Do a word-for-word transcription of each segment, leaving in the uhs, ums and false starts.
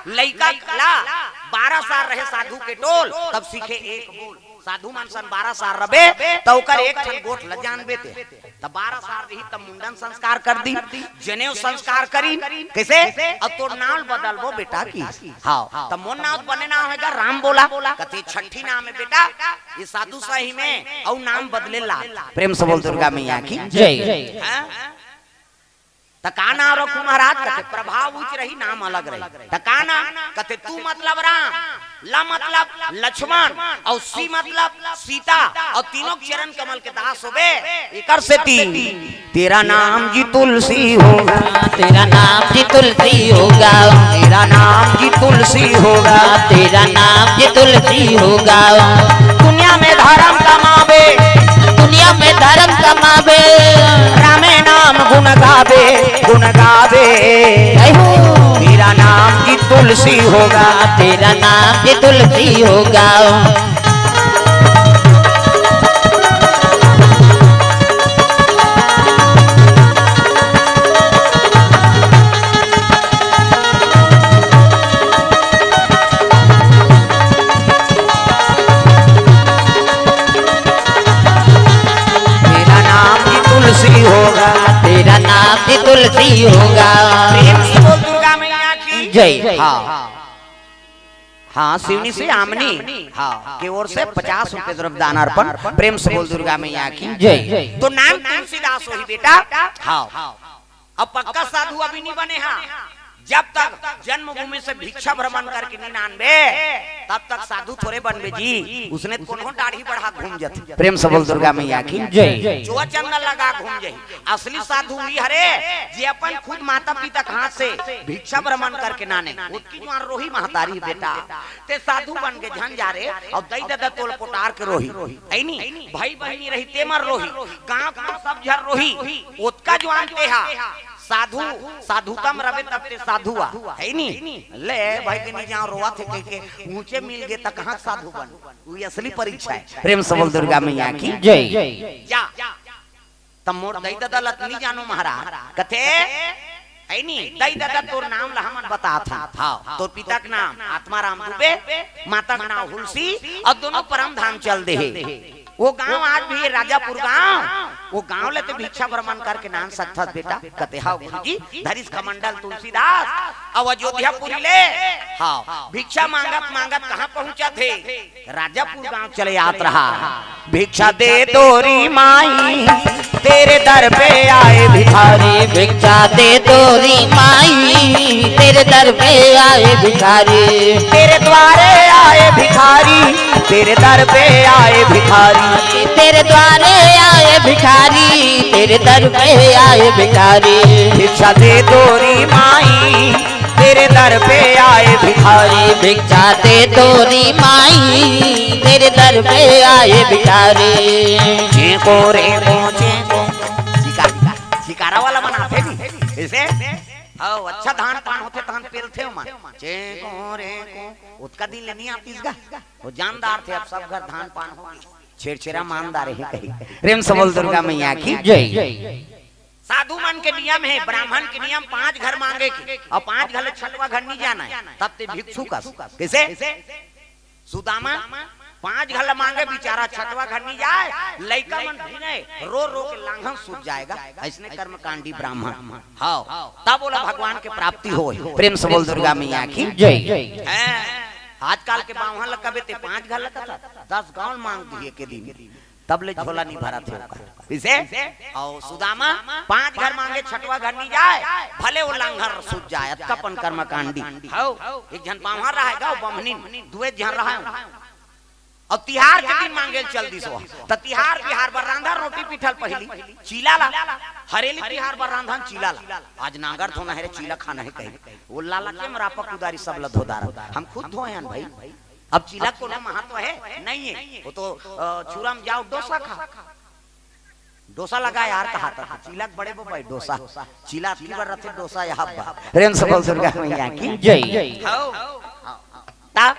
लइका ला बारह साल रहे साधु के टोल, तब सीखे एक बोल। साधु मन सन बारह साल रबे, त ओकर एक ठन गोठ ल जानबे ते। त बारह साल रही, तब मुंडन संस्कार कर दी, जनेऊ संस्कार करी। कइसे? अब तोर नाम बदलबो बेटा की। हाँ, त मोर नाम बने नाम हे गा राम बोला। कथे छठी नाम हे बेटा, ये साधु सही में अउ नाम बदले ला। प्रेम से बोल दुर्गा मैया की। जय। हाँ? त का नाम रखूं महाराज? कथे प्रभाव उच्च रही, नाम अलग रही। त का नाम? कथे तू मतलब राम, ल मतलब लक्ष्मण, अउ सी मतलब सीता, अउ तीनों के चरण कमल के दास होबे। एकर सेती तेरा नाम जी तुलसी होगा। तेरा नाम जी तुलसी होगा। तेरा नाम जी तुलसी होगा। तेरा नाम जी तुलसी होगा। दुनिया में धर्म कमाबे। दुनिया में धर्म कमाबे। रामे नाम गुण गाबे, गुण गाबे। जय हो। तेरा नाम जी तुलसी होगा। तेरा नाम जी तुलसी होगा। तेरा नाम जी तुलसी होगा। तेरा नाम जी तुलसी होगा। प्रेम से बोल दुर्गा मैया की। जय। हाँ। हाँ, सिवनी से आमनी, हाँ, के ओर से पचास रुपए द्रव्य दान अर्पण। प्रेम से बोल दुर्गा मैया की। जय। तो नाम तुलसीदास होही बेटा। हाँ। अब पक्का साधु अभी नहीं बने हा। जब तक जन्मभूमि से भिक्षा भ्रमण करके नहीं नानबे, तब तक साधु थोड़े बनबे जी। उसने कोनो दाढ़ी बढ़ा घूम जथे। प्रेम से बोल दुर्गा मैया की। जय। चोआ चंदन लगा घूम जाही। असली साधु वही हरे, जे अपन खुद माता पिता के हाथ से भिक्षा भ्रमण करके नाने। ओतकी जुआर रोही महतारी बेटा, ते साधु बन के झन जा रे, अउ दई ददा तोल पोटार के रोही। ऐनी, भाई बहिनी रही ते मन रोही, गांव के सब झन रोही। ओतका जुआर ते हा साधु, साधुता म रबे तब ते साधु आ, है नी? ले भाई के नी जाओ रोवत हे कह के ऊंचे मिल गे त कहां साधु बन? वो असली परीक्षा है। प्रेम से बोल दुर्गा मैया की। जय। जा। त मोर दई ददा ल त नी जानो महाराज। कथे, "ऐ नी, दई ददा तोर नाम ल हमन बतात हन। हाव, तोर पिता के नाम आत्माराम दुबे, माता के नाम हुलसी, अउ दोनों परम धाम चल दे हे।" वो गांव आज भी हे राजापुर गांव, वो गांव ले ते भिक्षा भ्रमण करके नान सकथस बेटा। कथे, "हाव गुरुजी।" धरिस कमंडल तुलसीदास, अउ अयोध्यापुरी ले, हाव, भिक्षा मांगत मांगत कहां पहुंचत हे? राजापुर गांव चले आत रहा। भिक्षा दे दो री माई, तेरे दर पे आए भिखारी। भिक्षा दे दो री माई, तेरे दर पे आए भिखारी। तेरे द्वारे आए भिखारी, तेरे दर पे आए भिखारी। तेरे द्वारे आए भिखारी, तेरे दर पे आए भिखारी। भिक्षा दे दो री माई, तेरे दर पे आए भिखारी। भिक्षा दे दो री माई, तेरे दर पे आए भिखारी। चेंको रेंको चेंको। शिकार-, शिकारा वाला मन आथे नी, अइसे? अउ अच्छा धान पान होथे, तहन पेलथे ओमन। चेंको रेंको। ओतका दिन ले नी आतिस गा। वो जानदार थे, अब सब घर धान पान हो गे। छेरछेरा मानदार हे कही। प्रेम से बोल दुर्गा मैया की। जय। साधु मन के नियम हे, ब्राह्मण के नियम पांच घर मांगे के, अउ पांच घर ले छठवा घर नी जाना हे, तब ते भिक्षु कस। कइसे? सुदामा पांच घर ले मांगे, बेचारा छठवा घर नी जाय, लइका मन भिनय, रो रो के लांघन सूत जाय गा। अइसने कर्मकांडी ब्राह्मण। हाव, तब ओला भगवान के प्राप्ति होय। प्रेम से बोल दुर्गा मैया की। जय। हैं, आजकल के बाम्हन ल कबे ते पांच घर ल कथा, दस गांव मांग दिए के दिन। तब ले झोला नी भरत हे ओकर। कइसे? अउ सुदामा पांच घर मांगे, छठवा घर नी जाय, भले वो लांघर सूत जाय, अतका पन कर्मकांडी। हव, एक झन बाम्हन रहय गा, बम्हनिन, दुए झन रहय। अउ तिहार के दिन मांगे ल चल दिस वो। त तिहार बिहार बर रांधन रोटी पीठा ल पहिली, चीला ला, हरेली तिहार बर रांधन चीला ला। आज नांगर धोना हे रे, चीला खाना हे कही। वो लाला के मरापा कुदारी सब ल धो डारन। हम खुद धोए हन भाई। अब चीला कोनो महत्व हे? नहीं हे। वो तो, अ, छुरा म जाव, डोसा खा। डोसा लगा यार, कहा था, चीला के बड़े बो भाई, डोसा। चीला अतकी बर रथे, डोसा यहाँ बा। प्रेम से बोल दुर्गा मैया की। जय। हव। ता,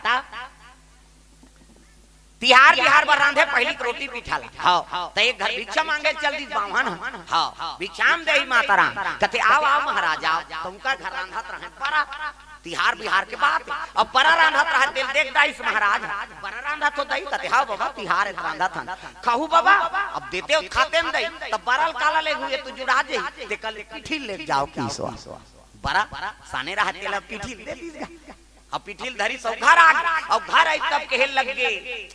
तिहार बिहार बर रांधे पहिली के रोटी पीठा ला। हव। त एक घर भिक्षा मांगे ल चल दिस बाम्हन ह। हव। भिक्षा म देही माता राम। कथे, "आव, आव महाराज, आव।" त उनकर घर रांधत रहय बरा। तिहार बिहार के बात हे। अब बरा रांधत रहा, तेला देख दाईस महाराज, बरा रांधत हो दई, कथे, "हाँ बाबा, तिहार हे त रांधत हन।" "खाहू बाबा।" "अब देते हो खाते न दई, तब बरा ल काला लेगहू, ये तो जुड़ा जाही, तेकर ले पीठी ल लेके जाव किसो।" बरा साने रहा, तेला पीठी ल दे दिस गा। अब पीठी ल धरिस अउ घर आ गे, अउ घर आई तब कहे लग गे,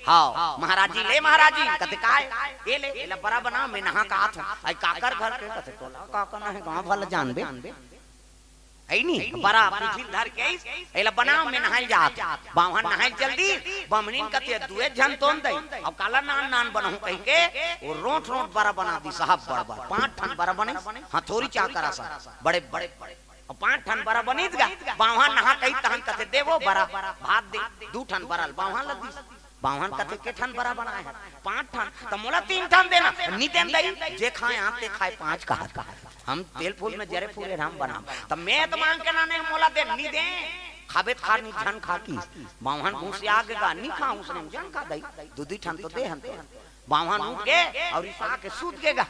"हाँ महाराज जी, ले महाराज जी।" कथे, "काय?" "ए ले, एला बरा बना, मैं नहा के आत हूँ।" "आई काकर घर के?" कथे, "तोला का करना हे, गाँव वाला जानबे।" हे नी, बरा पीठी ल धर के आइस, "एला बना, मैं नहाय ल जात हूँ।" बाम्हन नहाय ल चल दिस, बमनिन कथे, "दुए झन तोन दई, अब काला नान नान बनाहूँ?" कहिके वो रोंठ रोंठ बरा बना दिस, साहब बड़ बड़, पांच ठन बरा बनिस, हथौरी चाकर असन, बड़े बड़े बड़े। अउ पांच ठन बरा बनिस गा, बाम्हन नहा के आइस तहन कथे, "दे वो बरा, भात दे।" दू ठन बरा ल बाम्हन ल दिस। बाम्हन कथे, "के ठन बरा बनाय हस?" "पांच ठन।" "त मोला तीन ठन देना।" "नी देन दई, जे खाय आंत ते खाय पांच कहत। हम तेल फूल में जरे फूरे राम बनाम। त मैं त मांग के लाने हंव, मोला दे, नी दे।" "खाबे त खा, नी झन खा" किस। बाम्हन घुसिया गे गा, "नी खाहूं, उसने झन खा दई, दू दू ठन तो दे हन तो।" बाम्हन उठ गे अउ रिसा के सूत गे गा।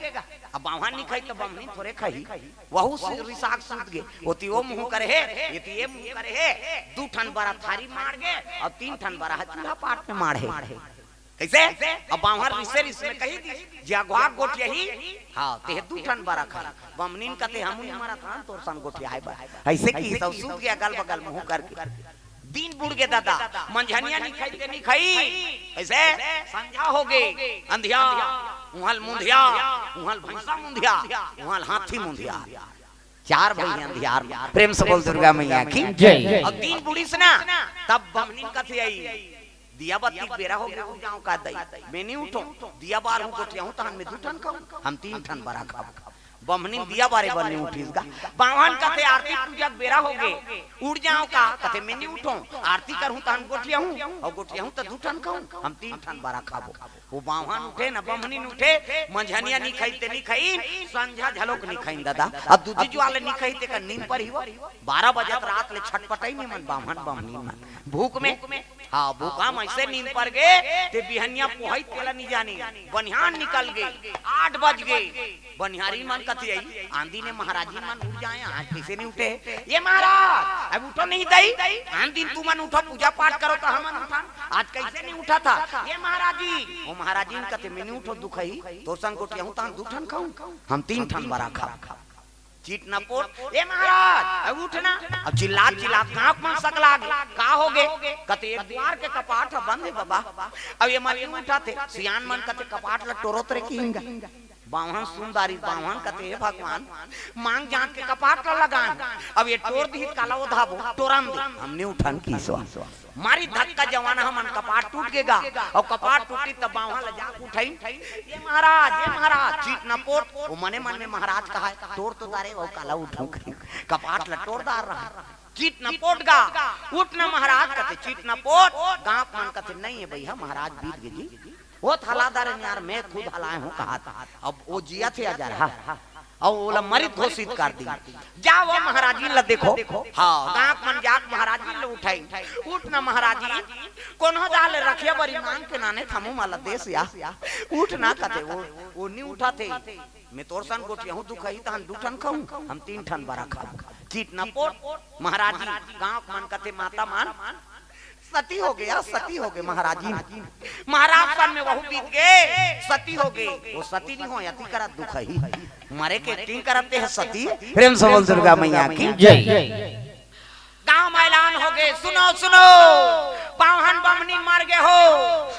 अब बाम्हन नी खाही त बमनिन थोरे खाही। वहू से रिसा के सूत गे। ओती ओ मुंह करे हे, एती ए मुंह करे हे। दू ठन बरा थारी माड़ गे अउ तीन ठन बरा ह चूल्हा पाट में माड़े। कइसे? अब बाम्हन रिसे रिस में कहि दिस, "जे अघवा गोठियाही, हाँ, तेह दू ठन बरा खाही।" बमनिन कथे, "हमू नी मरत हन तोर सन गोठियाय बर।" अइसे किस अउ सूत गे अगल बगल मुंह करके। दिन बुड़ गे ददा, मंझनिया नी खाही ते नी खाही। कइसे? संझा हो गे, अंधिया, उहां ल मुंधिया, उहां ल भैंसा मुंधिया, उहां ल हाथी मुंधिया। चार भई अंधियार में। प्रेम से बोल दुर्गा मैया की जय। अउ दिन बुड़िस ना, तब बमनिन कथे आई, "दिया बत्ती के बेरा हो गे, उठ जांव का दई, मैं नी उठंव, दिया बारहूं गोठियाहूं तहन मैं दू ठन खाहूं, हम तीन ठन बरा खाबो।" बमनिन दिया बारे बर नी उठिस गा। बाम्हन कथे, "आरती पूजा के बेरा हो गे, उठ जांव का?" कथे, "मैं नी उठंव, आरती करहूं तहन गोठियाहूं, अउ गोठियाहूं त दू ठन खाहूं, हम तीन ठन बरा खाबो।" वो बाम्हन उठे न बमनिन उठे, मंझनिया नी खाही ते नी खाही, संझा घलोक नी खाही ददा। अब दूजी जुवार ले नी खाही तेकर नींद परही वो। बारह बजे त रात ले छटपटाइस नी मन बाम्हन बमनिन मन। भूख में, हाँ, भूखा म अइसे नींद पर गे, ते बिहनिया पोहई तेला नी जानिस। बनिहार निकल गे, आठ बज गे। बनिहारिन मन कथे आई, "आंधी ने महाराजिन मन उठ जाय, आज कइसे नी उठे?" "ये महाराज, अब उठो नहीं दई, आन दिन तुमन उठो, पूजा पाठ करो त हमन उठन, आज कइसे नी उठत हव?" "ये महाराजिन।" वो महाराजिन कथे, "मैं नी उठंव, दुखही, तोर सन गोठियाहूं तहन दू ठन खाहूं, हम तीन ठन बरा खाबो।" चित न पोट, "ए महाराज, अब उठ ना।" अब चिल्लात चिल्लात गांव मन सकला गे, "का हो गे?" कथे, "एक दुवार के कपाट ह बंद हे बाबा, अब ये मन नी उठत हे।" सियान मन कथे, "कपाट ल टोरत रे किहिन गा।" बाम्हन सुन डारिस, बाम्हन कथे, "हे भगवान, मांग जांच के कपाट ल लगाय हंव, अब ये टोर दिही त काला ओधाबो, टोरन दे, हम नी उठन किसो।" मारिस धक्का, जवान हमन कपाट टूट गे गा, अउ कपाट टूटिस त बाम्हन ल जाके उठाइन, "ये महाराज, ये महाराज।" चित न पोट, वो मने मन में महाराज कहाय, "टोर तो डारे हंव, काला उठंव।" कपाट ल टोर डारे रहा। चित न पोट गा, "उठ ना महाराज," कथे, चित न पोट। गांव मन कथे, "नहीं हे भैया, महाराज बीत गे जी, वो त हला डारेन यार, मैं खुद हलाय हंव" कहत। अब वो जियत हे अजरहा, अउ ओला मरित घोषित कर दिस। "जा वो महाराजिन ल देखो।" हाँ, गांव मन जाके महाराजिन ल उठाइन, "उठ ना महाराजिन, कोनो डाहर ले रखिया बरी मांग के लाने हंव, मोला दे या।" "उठ ना," कथे, "वो, वो नी उठत हे।" "मैं तोर सन गोठियाहूं, दुखही तहन दू ठन खाहूं, हम तीन ठन बरा खाबो।" चित न पोट, महाराजिन, गांव मन कथे, "माता मन सती हो गे, सती हो गे महाराजिन।" महाराज सन में वहू बीत गे, सती हो गे, वो सती नी होय, अति करत दुखही। मरे के acting करत हे सती। प्रेम से बोल दुर्गा मैया की जय। गांव म ऐलान हो गे, "सुनो, सुनो, बाम्हन बमनिन मर गे हो,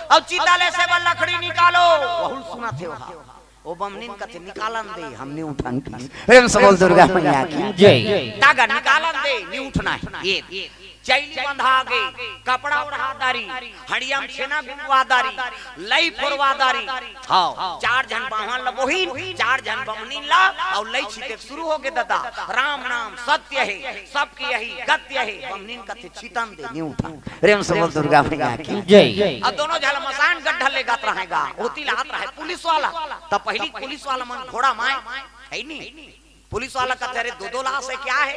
अउ चिता लेसे बर लकड़ी निकालो।" वहू ल सुनत हे वहां। वो बमनिन कथे, "निकालन दे, हम नी उठन।" प्रेम से बोल दुर्गा मैया की जय। "त गा निकालन दे, नी उठना हे।" ये चइली बंधा गे, कपड़ा ओढ़ा डारिस, हड़िया म छेना गुंगवा डारिस, लई फोरवा डारिस। हाँ, चार झन बाम्हन ल बोहिन, चार झन बमनिन ल, अउ लई छिते शुरू हो गे ददा। "राम नाम सत्य हे, सबके यही गत्य हे।" बमनिन कथे, "छितन दे, नी उठन।" प्रेम से बोल दुर्गा मैया की जय। अउ दोनों झन ल मसान गड्ढा लेगत रहे गा, ओती लात रहे पुलिस वाला। त पहिली पुलिस वाला मन घोड़ा माय, हे नी? पुलिस वाला कथे, "अरे, दो दो लाश है, क्या है?"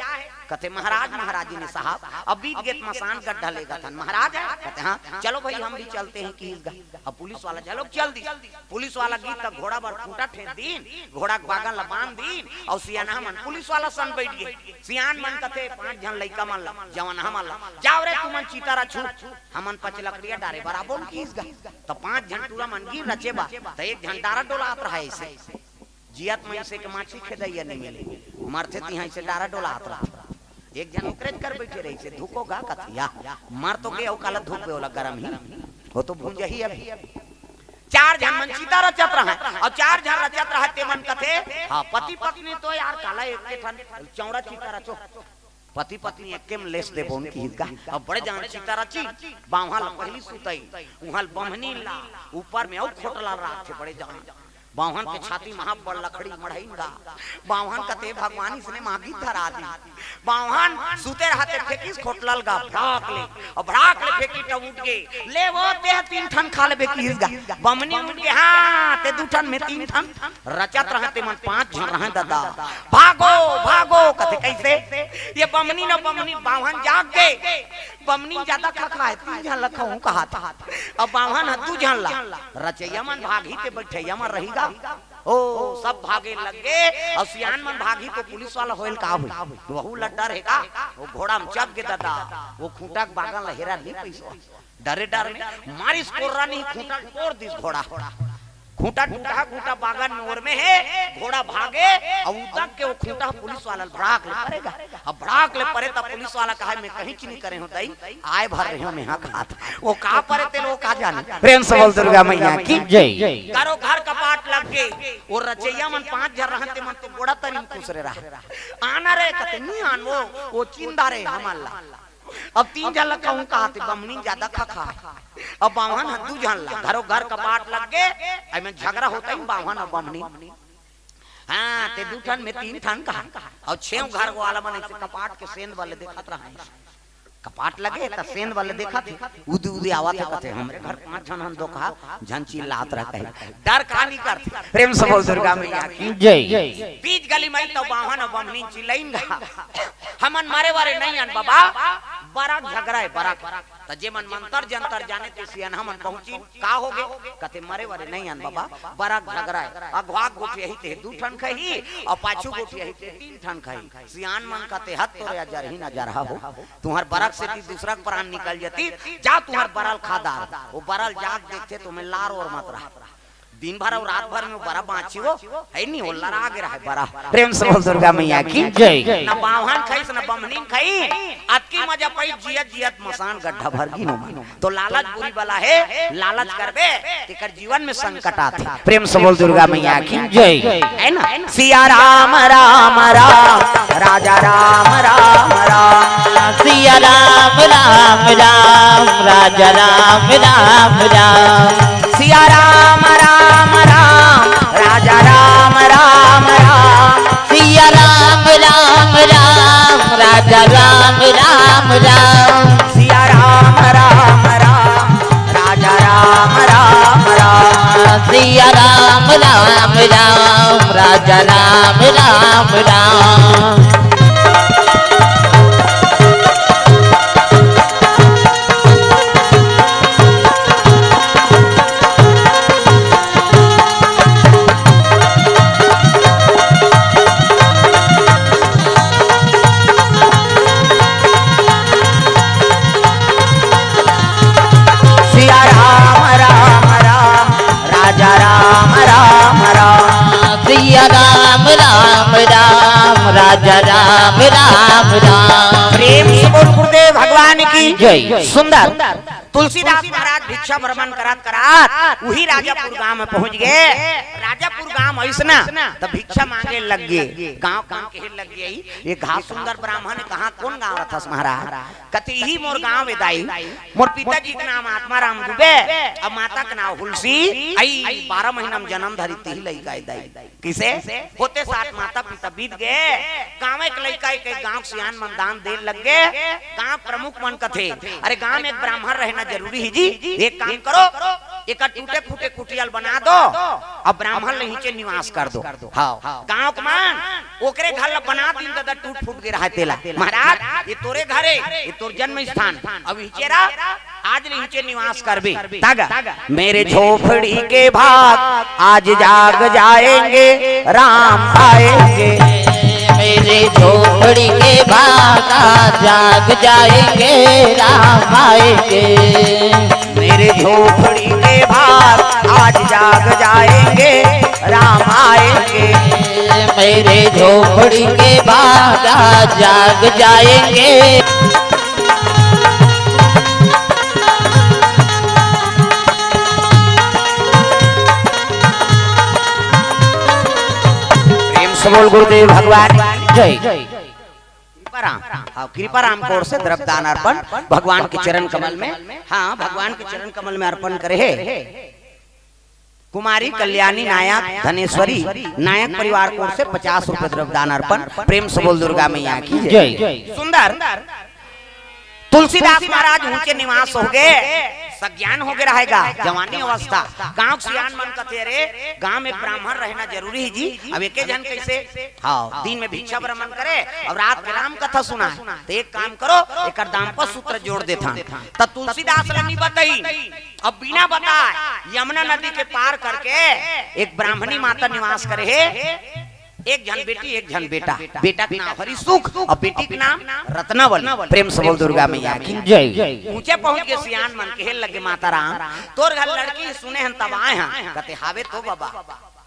कथे, "महाराज, महाराज जी ने साहब, अब बीत गेत मसान गड्ढा लेगत हन।" "महाराज है?" कथे, "हाँ।" "चलो भाई, हम भी चलते हैं," किहिस गा। अब पुलिस वाला चलो चल दिस। पुलिस वाला गीस त घोड़ा बर खूंटा ठेंस दीन, घोड़ा के बागन ला बांध दीन, अउ सियानहा मन पुलिस वाला सन बइठ गे। सियान मन कथे, पांच झन लइका मन ला, जवनहा मन ला, "जाव रे तुमन चिता रचहू, हमन पचलकड़िया डारे बर आबोन," किहिस गा। त पांच झन टूरा मन गीन रचे बर, त एक झन डारा डोलात रहय अइसे। जियत मइनसे के माछी खेदइया नइ मिले, मरथे तिहां अइसे डारा डोलात रहय। एक झन ओकरेच कर बइठे रहिसे, "धुको गा," कथे, "या, मर तो गे, अउ काला धुकबे, ओला गरम ही, ओ तो भूंजही अभी।" चार झन मन चिता रचत रहय, अउ चार झन रचत रहय, ते मन कथे, "हाँ, पति पत्नी तो यार काला एके ठन चौंरा चिता रचो, पति पत्नी एके म लेस देबोन," किहिस गा। अब बड़े जान चिता रचिन, बाम्हन ल पहिली सुतइन, उहां ल बम्हनिन ला, ऊपर में अउ खोटला राखथे बड़े जान। बाम्हन के छाती म हां बड़ लकड़ी मढ़इन गा। बाम्हन कथे, "भगवान इसने मांगी धरा दी।" बाम्हन सुते रहते फेंकिस खोटला ल गा, भड़ाक ले, अउ भड़ाक ले फेंकिस त उठ गे। "ले वो, तें तीन ठन खा लेबे," किहिस गा। बम्हनी उठ गे, "हाँ, तें दू ठन, में तीन ठन।" रचत रहय, ते मन पांच झन रहय ददा। "भागो, भागो," कथे, "कइसे?" ये बम्हनी न बम्हनी, बाम्हन जाग गे। बम्हनी जादा खखाय, तीन झन ल खवाहूं कहत हे। अब बाम्हन ह दू झन ला। रचइया मन भागही ते बइठइया मन रही गा। ओ, सब भागे लग गे, अउ सियान मन भागही त पुलिस वाला होय ल का होही? वहू ल डर हे का? ओ घोड़ा म चघ गे ददा, ओ खूंटा के बागन ल हेरा नइ पइस। डरे डर में मारिस कोर्रा नहीं, खूंटा ल टोर दिस घोड़ा। खूंटा टूटा, खूंटा बागन में ओर में हे, घोड़ा भागे, अउ उदक के ओ खूंटा पुलिस वाला ल भड़ाक ले परे गा। अब भड़ाक ले परे त पुलिस वाला कहय, "में कहींच नइ करे हों दई, आय भर रहे हों में हा खात।" ओ का परे तेला ओ का जाने। प्रेम से बोल दुर्गा मैया की जय। करो घर कपाट लग गे, ओ रचइया मन पांच झन रहन ते मन तो गोड़ा तरी म खुसरे रहय। "आना रे," कथे, "नइ आन वो, ओ चिंदा रे हमन ला।" अब तीन झन ल कहूं कहत हे, बम्हनी जादा खखाय। अब बाम्हन ह दू झन ला, घरो घर कपाट लग गे, एमे झगरा होत हे बाम्हन अउ बम्हनी। हाँ, तें दू ठन, में तीन ठन कहा, अउ छेव घर वाला मन अइसे कपाट के सेंध वाले देखत रहय। कपाट लगे त सेंध वाले देखत हे, उदी उदी आवत हे, कथे, "हमरे घर पांच झन हन, दो कहा झन चिल्लात रहय।" डर का नइ करथे? प्रेम से बोल दुर्गा मैया की जय। बीच गली में त बाम्हन अउ बम्हनी चिल्लाइन गा, "हमन मरे वरे नइ अन बबा, बरा के झगरा हे, बरा के।" त जे मन मंतर जंतर जाने ते सियनहा मन पहुंचिन, "का होगे?" कथे, "मरे वरे नइ अन बबा, बरा के झगरा हे, अघवा के गोठियाही ते दू ठन खही, अउ पाछू गोठियाही ते तीन ठन खही।" सियान मन कथे, "हत तोरे अजरही न अजरहा हो, तुंहर बरा के सेती दूसरा के प्राण निकल जतिस, जा तुंहर बरा ल खा डार।" ओ बरा ल जाके देखथे त ओमे लार ओर मत रहय। दिन भर अउ रात भर में ओ बरा बांचे हो, हे नहीं, ओ लरा गे रहय बरा। प्रेम से बोल दुर्गा मैया की जय। न बाम्हन खइस, न बम्हनी खइस, अतकी मजा पाइस, जियत जियत मसान गड्ढा भर गिन ओमन। त लालच बुरी बला हे, लालच करबे, तेकर जीवन में संकट आथे। प्रेम से बोल दुर्गा मैया की जय। हे ना? सिया राम राम राम, राजा राम राम राम। सिया राम राम राम, राजा राम राम राम। सिया राम राम राम, राजा राम राम राम। सिया राम राम राम, राजा राम राम राम। सिया राम राम राम, राजा राम राम राम। सिया राम राम राम, राजा राम राम राम। सिया राम राम राम, राजा राम राम राम। सिया राम राम राम, राजा राम राम राम। प्रेम से बोल गुरुदेव भगवान की जय। सुंदर। तुलसीदास महाराज भिक्षा भ्रमण करत करत उही राजापुर गांव में पहुंच गे। राजापुर गांव अइसना त भिक्षा मांगे लग गे। गांव गांव कहे लग गे, "ये घास सुंदर ब्राह्मण हे, कहां कोन गांव रथस महाराज?" कथे, "इही मोर गांव हे दाई, मोर पिताजी के नाम आत्माराम दुबे, अउ माता के नाम हुलसी, अई बारह महीना में जनम धरी, तिही लइका हे दाई।" कइसे? होते साथ माता पिता बीत गे, गांव के लइका एक, एक गांव के सियान मन दान दे लग गे। गांव प्रमुख मन कथे, "अरे गांव में एक ब्राह्मण रहना जरूरी हे जी, एक काम करो, एकर टूटे फूटे कुटिया ल बना दो, अउ ब्राह्मण ल इहिंचे निवास कर दो। हाँ, गाँव के मन ओकरे घर ल बना दिन, ददा टूट फूट गे रहय तेला। महाराज, ये तोरे घर हे, ये तोर जन्म स्थान, अउ इहिंचे रह, आज ले इहिंचे निवास करबे। तागा, मेरे झोपड़ी के भाग आज जाग जाएंगे, राम आएंगे। मेरे झोपड़ी के भाग आज जाग जाएंगे, राम आएंगे। मेरे झोपड़ी के भाग आज जाग जाएंगे, राम आएंगे। मेरे झोपड़ी के भाग आज जाग जाएंगे। प्रेम से बोल गुरुदेव भगवान जय। कृपाराम, हाँ, कृपाराम कोर से द्रव्यदान अर्पण भगवान के चरण कमल में, हाँ, भगवान के चरण कमल में अर्पण करे हे। कुमारी कल्याणी नायक, धनेश्वरी नायक परिवार कोर से पचास रुपए द्रव्यदान अर्पण। प्रेम से बोल दुर्गा मैया की जय। सुंदर तुलसीदास महाराज ऊंचे निवास हो गए, सज्ञान हो गए रहेगा, जवानी अवस्था। गांव के सियान मन कथे, "अरे, गांव में ब्राह्मण रहना जरूरी है जी, अब एके झन कैसे, हाँ, दिन में भिक्षा भ्रमण करे अउ रात के राम कथा सुनाए, तो एक काम करो, एकर दाम्पत्य सूत्र जोड़ देथन।" त तुलसीदास ल नी बताई, अब बिना बताए यमुना नदी के पार करके एक ब्राह्मणी माता निवास करे हे। एक झन बेटी, एक झन बेटा। बेटा के नाम हरिसुख अउ बेटी के नाम रत्नावली। प्रेम से बोल दुर्गा मैया की जय। ऊंचे पहुंच के सियान मन कहे लगे, "माता राम, तोर घर लड़की सुने हन तब आए हन।" कथे, "हावे तो बाबा,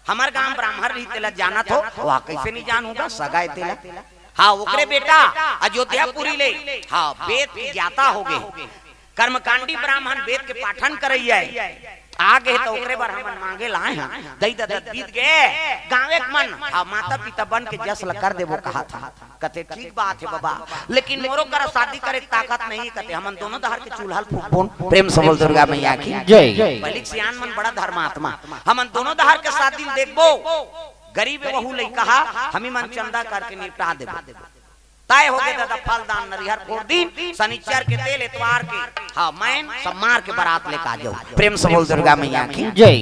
हमर गांव ब्राह्मण रही तेला जानत हो, वह कैसे नहीं जानूंगा, सगा हे तेला।" हाँ, ओकरे बेटा अयोध्यापुरी ले, हाँ, वेद के ज्ञाता हो गए, कर्मकांडी ब्राह्मण, वेद के पाठन करैया हे। आ गे त ओकरे बर हमन मांगे लाए हन। दई ददा बीत गे, गाँवे के मन, हाँ, माता पिता बन के जस ल कर देबो कहा था। कथे, "ठीक बात हे बाबा, लेकिन मोरो करा शादी करे के ताकत नहीं।" कथे, "हमन दोनों डहर के चूल्हा ल फूकबोन।" प्रेम से बोल दुर्गा मैया की जय। पहिली के सियान मन बड़ा धर्मात्मा, "हमन दोनों डहर के शादी ल देखबो, गरीब वहू लइका हा, हमी मन चंदा करके निपटा देबो।" तय हो गए ददा, फलदान नरिहर फोर दिन, शनिचर के तेल, एतवार के, हाँ, मैन सब मार के बारात लेके आ जाओ। प्रेम से बोल दुर्गा मैया की जय।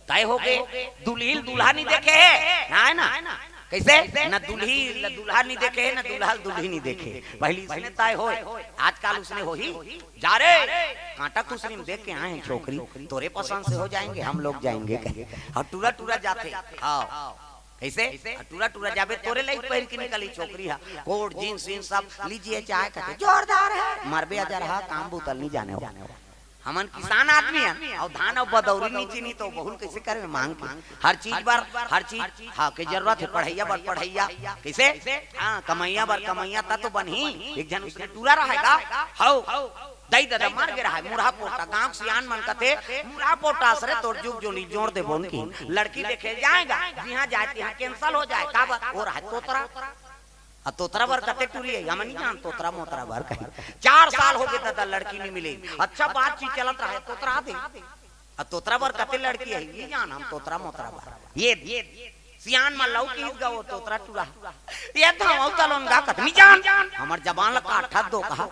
तय हो गए, दुल्ही ल दूल्हा नहीं देखे हे, ना हे ना? कैसे? न दुल्ही ल दूल्हा नहीं देखे हे, न दूल्हा ल दुल्ही नहीं देखे हे। पहिली इसने तय होय, आजकल उसने होही, "जा रे, कांटा खुसरी में देख के आए हैं छोकरी, तोरे पसंद से हो जाएंगे, हम लोग जाएंगे" कहे। अउ टूरा टूरा जाथे, हाँ। कैसे? टूरा टूरा जाबे, तोरे लाइक पहिर के निकली छोकरी हा, कोट, जींस, वींस सब, "लीजिए चाय" कथे, "जोरदार है।" मरबे अजर हा, काम बूता ल नहीं जाने हो। हमन किसान आदमी हन, अउ धान अउ बदौरी नहीं चीनी, तो बहुल कैसे करबे मांग के? हर चीज बर, हर चीज, हाँ, के जरूरत हे, पढ़ैया बर पढ़ैया, कैसे? हाँ, कमैया बर कमैया, त तो बनही। एक झन उसने टूरा रहेगा, हौ, दई ददा मर गे रहा हे, मुरहा पोटा, गांव के सियान मन कथे, "मुरहा पोटा सरे तोर जुग जोनी जोड़ देबोन" कि लड़की देखे जाएगा, जिहाँ जाए तिहाँ cancel हो जाए, काबर? वो रहा हे तोतरा। अउ तोतरा बर कते टूरी हे, हम नहीं जान, तोतरा मोतरा बर कही। चार साल हो गए ददा, लड़की नहीं मिले, अच्छा बातचीत चलत रहा हे, तोतरा दे। अउ तोतरा बर कते लड़की हे, नहीं जान हम, तोतरा मोतरा बर। ये, ये सियान मन लऊ किहिस गा वो तोतरा टूरा। ये धावव तलोन गा कथे, "नहीं जान, हमर जबान ल काटत दो" कहा।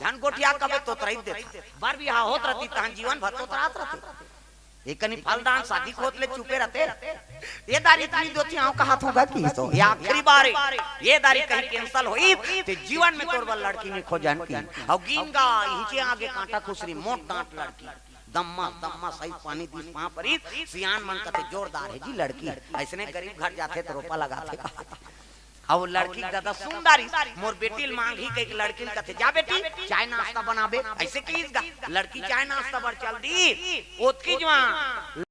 झन गोठिया कबे तोतरा ही देता। बर बिहाव होत रहती, तहन जीवन भर तोतरात रहते। एकनी फलदान शादी खोत ले चुपे रहते। ये दारी इतनी दो थी, आँव कहा थोगा कि तो। ये आखिरी बार हे। ये दारी कहीं cancel होई, ते जीवन में तोर बर लड़की नहीं खोजन की। अउ गिन गा, इहिंचे आगे कांटा खुसरी, मोट दांत लड़की। दम्मा, दम्मा सही पानी दिस पाँव परिस, सियान मन कथे, "जोरदार हे जी लड़की।" अइसने गरीब घर जाथे त रोपा लगाथे कहा। अउ लड़की के ददा सुंदर हे, "मोर बेटी ल मांगही" कहिके लड़की ल कथे, "जा बेटी, चाय नाश्ता बनाबे।" अइसे किहिस गा, लड़की चाय नाश्ता बर चल दिस। ओतकी जुवार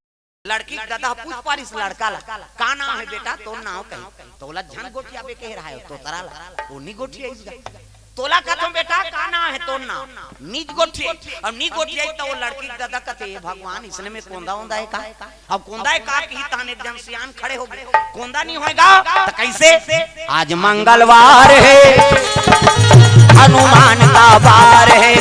लड़की के ददा पूछ पारिस लड़का ला, "का नाव हे बेटा तोर नाव?" कही। तोला झन गोठियाबे कहे रहा हे, तोतरा ला, वो नी गोठियाइस गा। तोला कथों बेटा, का नाव हे तोर नाव? नीच गोठियाई। अब नी गोठियाई त वो लड़की के ददा कथे, "हे भगवान, इसने में कोंदा ओंदा हे का?" अब कोंदा हे का किही, तहन एक झन सियान खड़े हो गे। कोंदा नी होय गा, त कइसे? आज मंगलवार है, हनुमान का वार है,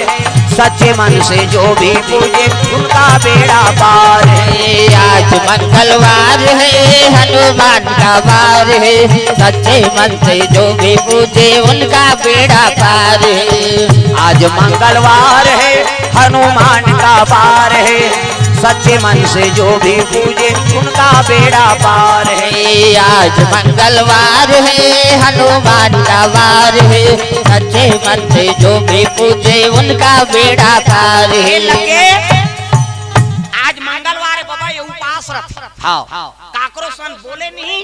सच्चे मन से जो भी पूजे, उनका बेड़ा पार है। आज मंगलवार है, हनुमान का वार है, सच्चे मन से जो भी पूजे, उनका बेड़ा पार है। आज मंगलवार है, हनुमान का वार है, सच्चे मन से जो भी पूजे उनका बेड़ा पार है। आज मंगलवार है, हनुमान का वार है। सच्चे मन से जो भी पूजे उनका बेड़ा पार है। लगे, आज मंगलवार है बाबा, ये उपास रथे। हाँ। काकरो सन बोले नहीं,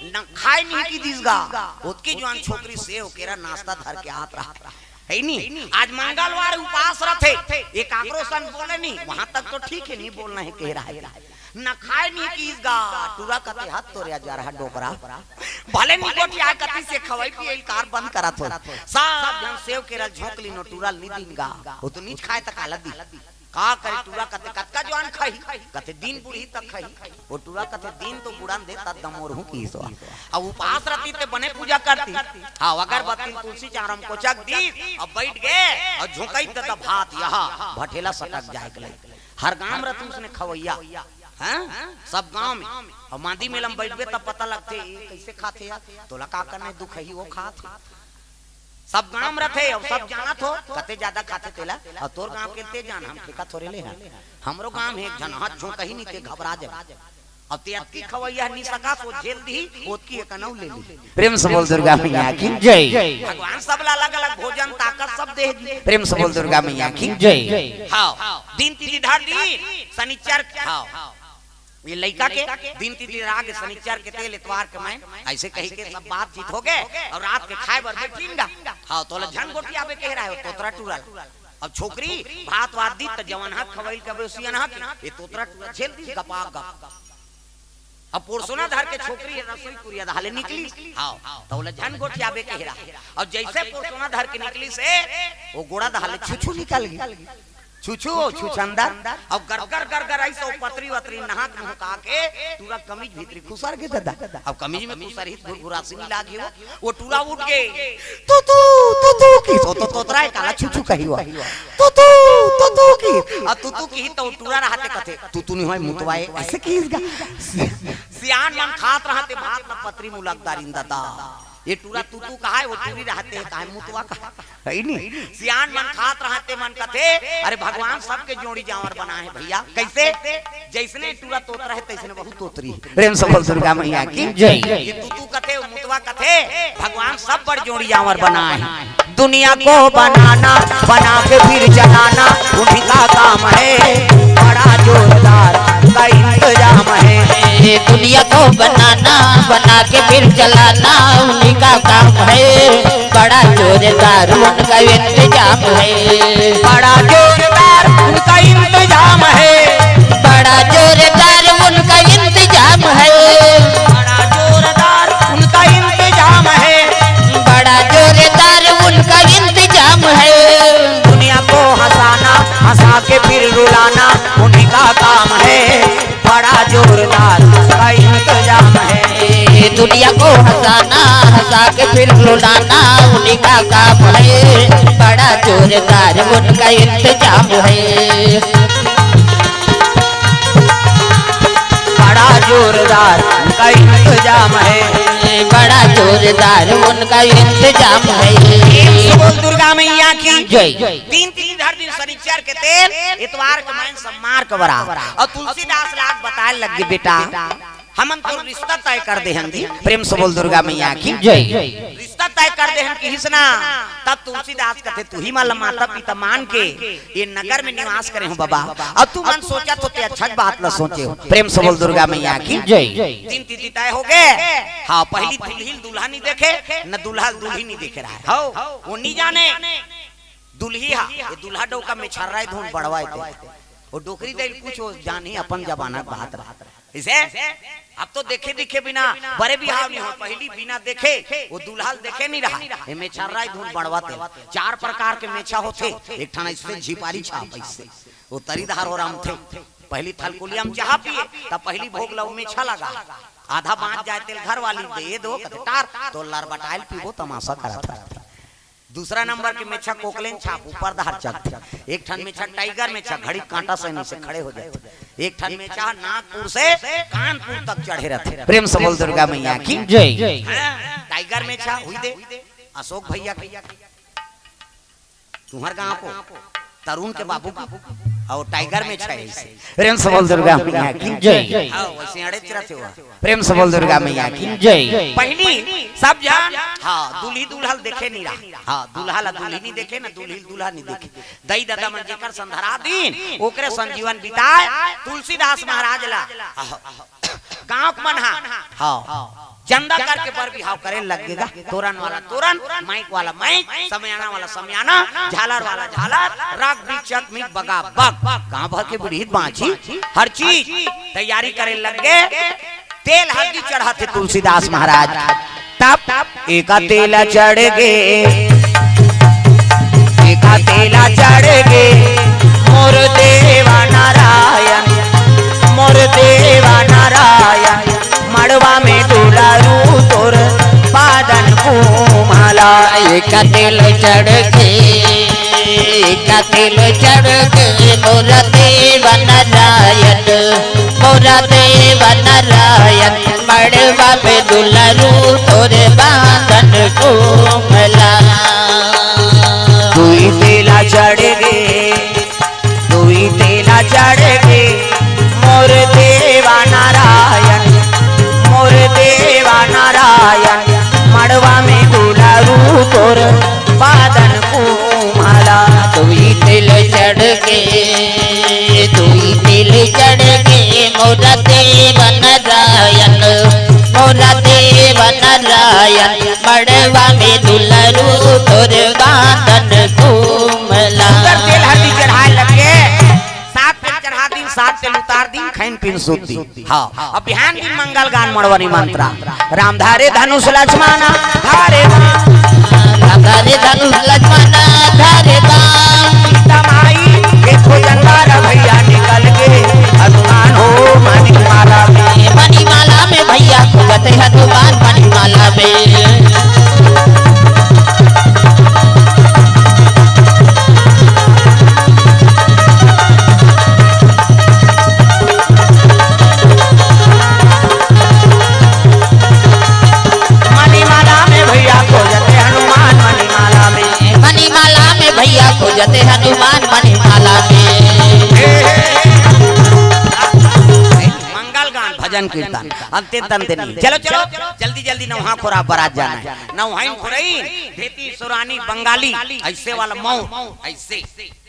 न खाए नहीं कि दिस गा। ओतकी जुवान छोकरी सेव केरा नाश्ता धर के आत रहा। है नी? आज मंगलवार उपास रथे, ये काकरो सन बोले नहीं, वहां तक तो ठीक है, नहीं बोलना है कह रहा है। न खाए नहीं कि इस गा, टूरा कथे हाथ तोरे जा रहा डोकरा। भले नहीं गोठिया कति से खवाई पिए कार बंद करत हो। सब झन सेव केरा झोंक लीनो टूरा ल नी दीन गा। वो तो नीच खाए तक आला दी। का करे टूरा कथे कतका जुवान खाही, कथे दिन बुढ़ी तक खाही। वो टूरा कथे दिन तो बुढ़न दे तब दमोर हूँ की सो। अब उपास रहती ते बने पूजा करती। हाँ, अगरबत्ती तुलसी चारम कोचक दी, अब बैठ गए और झोंकई त भात यहाँ भठेला सटक जाए के लई। हर गांव रहती उसने खवैया, हैं? सब गांव में। और मांदी मेला में बैठबे तब पता लगथे, "ए, कैसे खाथे यार? तोला का करना है, दुख ही वो खात है।" सब गांव रथे, अब सब जानत हो, कते ज्यादा खाथे तेला, और तोर गांव के ते जान, हम ठेका थोड़े ले हन। हमरो गांव में एक झन हाथ झोंक ही नहीं ते घबरा जाए। अब ते अतकी खवैया नी सका, सो झेल दी, ओतकी एक अनऊ ले ली। प्रेम से बोल दुर्गा मैया की जय। भगवान सबला अलग-अलग भोजन, ताकत सब दे दी। प्रेम से बोल दुर्गा मैया की जय। हाँ, दिन तिथि धर दी, सनिचर, हाँ, ये लइका के दिन तिथि धर के सनिचर के तेल एतवार के मैं ऐसे कही के सब बातचीत हो गए और रात के खाए बर बैठिन गा। हाँ, तोला झन गोठियाबे कह रहा है, तोतरा टूरा। अब छोकरी भात वात दी त जवन हा खवैल कबे उसियन हा के, ये तोतरा टूरा झेल दी गपा गप। अब पोरसोना धर के छोकरी है रसोई कुरिया दहाले निकली। हाँ, तो बोला झन गोठियाबे कह रहा। और जैसे पोरसोना धर के निकली से वो गोड़ा दहाले छुछू निकल गई। छुछू, छुछंदर। और गरगर गरगर ऐसे पतरी वतरी नहाक मुहका के टूरा कमीज भीतरी खुसर के दादा। अब कमीज में खुसर ही घुरघुरासी मिला गई हो। वो टूरा उठ गए। तू तू, तू तू की सो तो तोतरा है काला छुछू कही हुआ। तू तू, तू तू की। और तू तू की तो टूरा रहते कथे। तू तू नहीं होय मुतवाए ऐसे की इसका। सियान मन खात रहते भात न पतरी मुलक दारिन दादा। ये टूरा तू तू कहा है, वो टूरी रहते है, कहा है मुतवा कहा है। है नी? सियान मन खात रहते मन कथे, अरे भगवान सबके जोड़ी जांवर बनाए हैं भैया। कैसे? जैसने टूरा तोतरा है, तैसने बहुत तोतरी। प्रेम से बोल दुर्गा मैया की जय। ये तू तू कथे, वो मुतवा कथे, भगवान सब बड़ जोड़ी जांवर बनाए हैं। दुनिया को बनाना, बना के फिर जलाना, उन्हीं का काम है। बड़ा जोरदार का इंतजाम है। ये दुनिया को बनाना, बना के फिर जलाना, उन्हीं का काम है। बड़ा जोरदार उनका इंतजाम है। बड़ा जोरदार उनका इंतजाम है। बड़ा जोरदार उनका इंतजाम है। बड़ा जोरदार उनका इंतजाम है। बड़ा जोरदार उनका इंतजाम है। दुनिया को हंसाना, हंसा के फिर रुलाना उन्हीं का काम है। बड़ा जोरदार का इंतजाम है। ये दुनिया को हंसाना, हंसा के फिर रुलाना उन्हीं का काम है। बड़ा जोरदार उनका इंतजाम है। बड़ा जोरदार उनका इंतजाम है। बड़ा जोरदार उनका इंतजाम है। प्रेम से बोल दुर्गा मैया की जय। तीन तीन हर दिन शनिचर के तेल, इतवार के मैं सब मार के बरा। और तुलसीदास लाग बताए लग गए, बेटा, हमन तो रिश्ता तय कर दे हन जी। प्रेम से बोल दुर्गा मैया की जय। रिश्ता तय कर दे हन कि हिसना। तब तुलसीदास कथे, तू ही माला माता पिता मान के ये नगर में निवास करे हूँ बाबा। अब तू मन सोचा तो ते अच्छा बात ला सोचे हो। प्रेम से बोल दुर्गा मैया की जय। दिन तिथि तय हो गए। हाँ, पहली दुल्हिन दूल्हा नहीं देखे, न दूल्हा दुल्हिन नहीं देखे रहा है। हाँ, वो नहीं जाने। दुल्ही हा, ये दूल्हा डौका में छर्रा धुन बढ़वाए थे। वो डोकरी दे कुछ वो जानी अपन जमाना के बात रहा। इसे अब तो देखे दिखे बिना बड़े बिहाव नहीं हो। पहली बिना देखे वो दूल्हा ल देखे नहीं रहा। ये मेछर्रा धुन बढ़वाते। चार प्रकार के मेछा होते। एक ठन इससे झिपारी छाप इससे। वो तरी धार हो राम थे। पहली थलकुलिया में चाह पिए, तब पहली भोग लव मेछा लगा। आधा बांच जाए तेल घर वाली दे दो, कहते, "टार, तो लर बटाइल पीबो, तमाशा करत रहते।" दूसरा नंबर के मेछा कोकलेन छाप ऊपर धार चलते। एक ठन मेछा टाइगर मेछा घड़ी कांटा सैनी से खड़े हो जाते। एक ठन मेछा नागपुर से कानपुर तक चढ़े रहते। प्रेम से बोल दुर्गा मैया की जय। हाँ, टाइगर मेछा हुई दे अशोक भैया के, तुम्हार गांव को तरुण के बाबू की अउ टाइगर में छह ऐसे। प्रेम से बोल दुर्गा मैया की जय। हाँ, वैसे अड़े चिरत हुआ। प्रेम से बोल दुर्गा मैया की जय। पहली सब जान, हाँ, दूल्ही दूल्हा ल देखे नहीं रहा। हाँ, दूल्हा ला दूल्ही नहीं देखे ना, दूल्ही ल दूल्हा नहीं देखे। दई ददा मन जेकर संधरा दिन, ओकरे संजीवन बिताए, तुलसीदास महाराज ला। हाँ। गांव के मन हा, हाँ, चंदा करके बर बिहाव करे लगेगा। तोरन वाला तोरन, माइक वाला माइक, समियाना वाला समियाना, झालर वाला झालर, राग बीचक में बगा बग। गांव भर के बुढ़ित बांची, हर चीज तैयारी करे लग गे। तेल हल्दी चढ़ाथे तुलसीदास महाराज। तब एका तेल चढ़ गे, एका तेल चढ़ गे, मोर देवा नारायण, मोर देवा नारायण, मड़वा में दुलारू तोर पादन कुमला। एका तेल चढ़ गे, एका तेल चढ़ गे, मोर देवा नारायण, मोर देवा नारायण, मड़वा में दुलारू तोर बांधन कोमला। दुई तेला चढ़ गे, दुई तेला चढ़ गे, मोर देवा नारायण, मोर देवा नारायण, मड़वा में दुलारू तोर बांधन कोमला। दुई तेल चढ़ गे, दुई तेल चढ़ गे, मोर देवा नारायण, मोर देवा नारायण, मड़वा में दुलारू तोर बांधन कोमला। सुंदर तेल हल्दी चढ़ाए लगे, सात तेल चढ़ा दिन, सात तेल उतार दिन, खैन पिन सूत दिन। हाँ, अब बिहान दिन मंगल गान मड़वा निमंत्रण। राम धारे धनुष लक्ष्मण धारे बाण। राम धारे धनुष लक्ष्मण धारे बाण। सीता माई के खोजन बार भैया निकल गे हनुमान हो मणिमाला में। मणिमाला में भैया खोजत हनुमान मणिमाला में। मणिमाला में भैया खोजते हनुमान मणिमाला में। मणिमाला में भैया खोजते हनुमान मणिमाला में। हे, हे। मंगल गान, भजन कीर्तन, अंते तंते नहीं। चलो, चलो, जल्दी, जल्दी नौहा खोरा बरात जाना है। नौहाइन खोरई, भेती सुरानी बंगाली, ऐसे वाला मौर, ऐसे।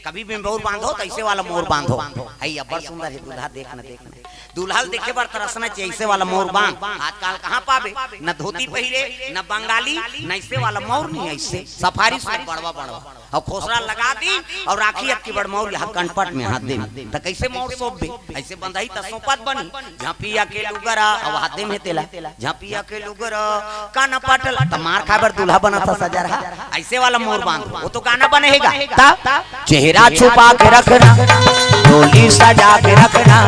कभी भी मौर बांधो तो ऐसे वाला मौर बांधो। है, अब्बड़ सुंदर है, दूल्हा देखना, देखना। दूल्हा ल देखे बर तरसना चाहिए, ऐसे वाला मौर बांध। आजकल कहाँ पाबे? न धोती पहिरे, न बंगाली, न ऐसे वाला मौर नहीं, ऐसे सफारी सूट बड़वा बड़वा। अउ खोसरा लगा दी अउ राखी अक्की बड़ मौर यहाँ कंठपट में हाथ दे। त कैसे मौर सौंपबे? ऐसे बंधाही त सौंपत बनी। झांपिया के लुगरा, अउ हाथ दे में तेला। झांपिया के लुगरा, कान पटल, त मार खाए बर दूल्हा बना था सजा रहा। ऐसे वाला मौर बांध, वो तो गाना बने है गा। तब चेहरा छुपा के रखना, डोली सजा के रखना,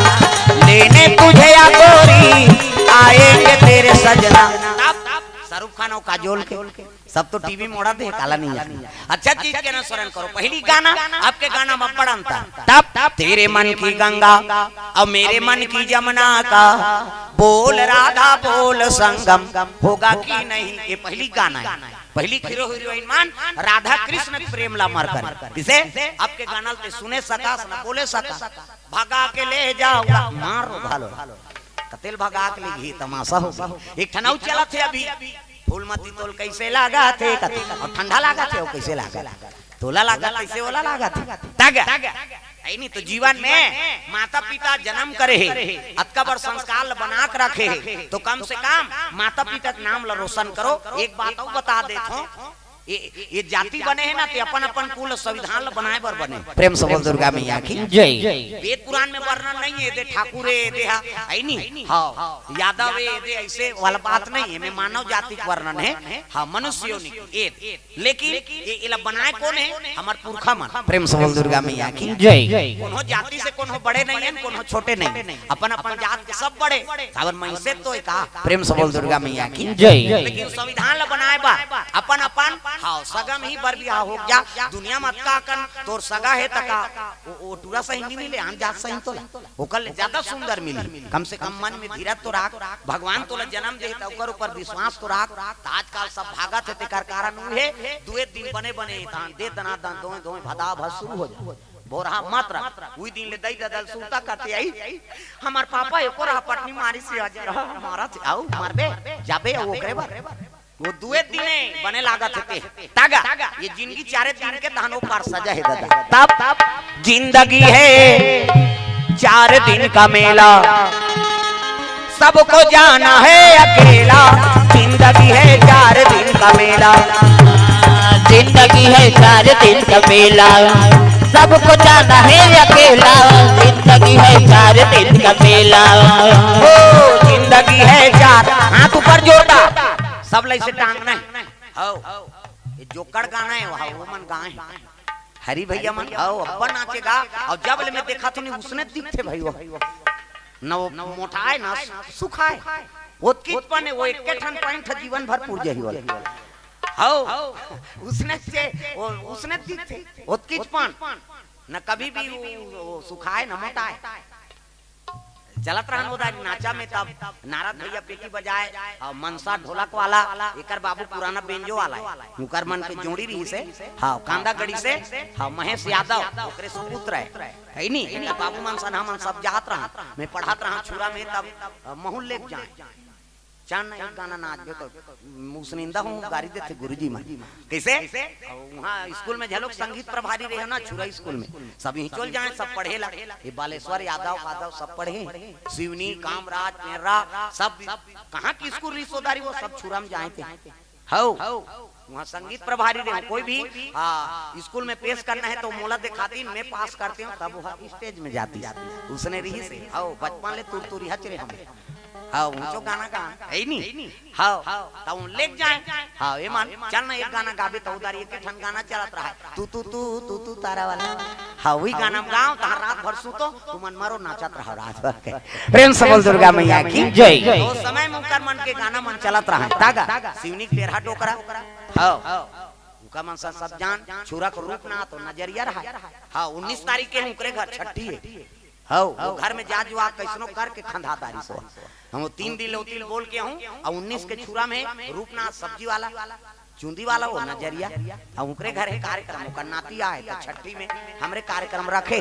लेने तुझे या गोरी, आएंगे तेरे सजना। तब शाहरुख खान और काजोल के सब तो टीवी मोड़ा दे, काला नहीं है। अच्छा चीज के अनुसरण करो। पहली गाना, आपके गाना में बड़ा अंतर। तब तेरे मन की गंगा और मेरे मन की जमुना का बोल राधा बोल संगम होगा कि नहीं, ये पहली गाना है। पहली हीरो हीरोइन मन राधा कृष्ण के प्रेम ला मर कर, किसे आपके गाना ते सुने सका, न बोले सका। भगा के ले जाओ, मारो घालो। कतेल भगा के ले घी तमाशा हो गई। एक ठन अउ चलत हे अभी, फूलमती तोल कैसे लागा थे, कते, अउ ठंडा लागा थे, अउ कैसे लागा थे? तोला लागा, कैसे ओला लागा थे? तग। ऐ नहीं तो जीवन में माता पिता जन्म करे हे, अतका बड़ संस्कार ल बना के रखे हे, तो कम से कम माता पिता के नाम ल रोशन करो। एक बात अउ बता देत हूँ, ये, ये जाति बने हे ना, ते अपन अपन कुल संविधान ल बनाए बर बने। प्रेम से बोल दुर्गा मैया की जय। वेद पुराण में वर्णन नहीं है, दे ठाकुर है, दे हा, है नहीं? हाँ, यादव है, दे ऐसे वाला बात नहीं है, में मानव जाति के वर्णन है। हाँ, मनुष्य योनि के, ये। लेकिन ये, ये ला बनाए कौन है? हमर पुरखा मन। प्रेम से बोल दुर्गा मैया की जय। कोनो जाति से कोनो बड़े नहीं है, कोनो छोटे नहीं, अपन अपन जात के सब बड़े। काबर मैं से तो का प्रेम से बोल दुर्गा मैया की जय। लेकिन संविधान ला बनाए बर अपन अपन, हाँ, सगा में ही बर बिहाव हो गया। दुनिया में अतका अकन तोर सगा हे तका, वो, वो टूरा सही नहीं मिले, आन जात सही तोला, ओकर ले ज्यादा सुंदर मिली। कम से कम मन में धीरज तो राख, भगवान तोला जन्म दे त ओकर ऊपर विश्वास तो राख। त आजकल सब भागत हे, तेकर कारण उहे दुए दिन बने बने तहां दे दना दन दोए दोए भदा भद शुरू हो जा। भोरहा मत रह। उही दिन ले दई ददा ल सुरता करते आई। हमर पापा एको रहा पटनी मारिस हे, आज रहा मारत हे। आऊ मारबे, जाबे आऊ ओकरे बर। वो दुए दिने बने लागत हे ते। तागा, ये जिंदगी चारे दिन के, तहन ओ पार सजा हे ददा। तब जिंदगी है चार दिन का मेला, सबको जाना है अकेला। जिंदगी है चार दिन का मेला। जिंदगी है चार दिन का मेला, सबको जाना है अकेला। जिंदगी है चार दिन का मेला। ओ, जिंदगी है चार, हाथ ऊपर जोरदार, सब लइसे टांगना हे। हव, ये जोकड़ गाना हे, वहाँ वो मन गाए हे। हरी भैया मन, हव, अब्बड़ नाचे गा। अऊ जब ले मैं देखत हों, उसने दिखथे भाई वो। न वो मोटाए, न सुखाए। ओतकीच पन हे, वो एके ठन पैंट ह जीवन भर पुर जाही वाला। हव, उसने से, वो, उसने दिखथे, ओतकीच पन। न कभी भी वो, वो सुखाए, न मोटाए। चलत रहन ओदा नाचा में, तब नारद भैया पेटी बजाए, अऊ मनसा ढोलक वाला, एकर बाबू पुराना बेंजो वाला हे, उकर मन के जोड़ी रहिस हे। हाँ, कांदागढ़ी से, हाँ, महेश यादव, ओकरे सुपुत्र हे, हे नी? एकर बाबू मनसा, हमन सब जात रहन, मैं पढ़त रहन छुरा में, तब, अ, महूँ लेग जाए। चल ना एक गाना नाचबे तो, मुसनिंदा हूँ, गारी देथे गुरुजी मन। कइसे? वहाँ स्कूल में घलोक संगीत प्रभारी रहे ना, छुरा स्कूल में। सब इही चल जाए, सब पढ़े ला। ये बालेश्वर यादव, यादव सब पढ़े। सिवनी, कामराज, पेर्रा, सब कहाँ की स्कूल रिसोदारी, वो सब छुरा में जाए थे। हव, वहाँ संगीत प्रभारी रहे। कोई भी, हाँ, स्कूल में पेश करना है तो मोला दिखाती, मैं पास करती हूँ, तब वो स्टेज में जाती। उसने रहिस हे, हव, बचपन ले तुरतुरिहा च रहे हम। हव, ऊंचो गाना गा, हे नी? हव, त उन लेग जाए। हव, ए मन, चल ना एक गाना गाबे, त उधार एक ठन गाना चलत रहा। तू, तू, तू, तू, तू तारा वाला। हव, उही गाना गाओ, तहां रात भर सुतो, तुमन मरो नाचत रहो रात भर के। प्रेम से बोल दुर्गा मैया की जय। ओ समय में उकर मन के गाना मन चलत रहा। तागा, सिवनी के पेर्रा डोकरा। हव, उकर मन स-, सब जान, छुरा के रूप ना तो नजरिया रहा। हव, उन्नीस तारीख के उकरे घर छट्ठी हे। हव, वो घर में जा जुआ कइसनो करके खंधा तारी सो। हम वो तीन दिन ले उतिल बोल के हूँ, अऊ उन्नीस के छुरा में रूपनाथ सब्जी वाला, चुंदी वाला वो नजरिया, अऊ उकरे घर हे कार्यक्रम, ओकर नाती आए, त छट्ठी में हमरे कार्यक्रम रखे,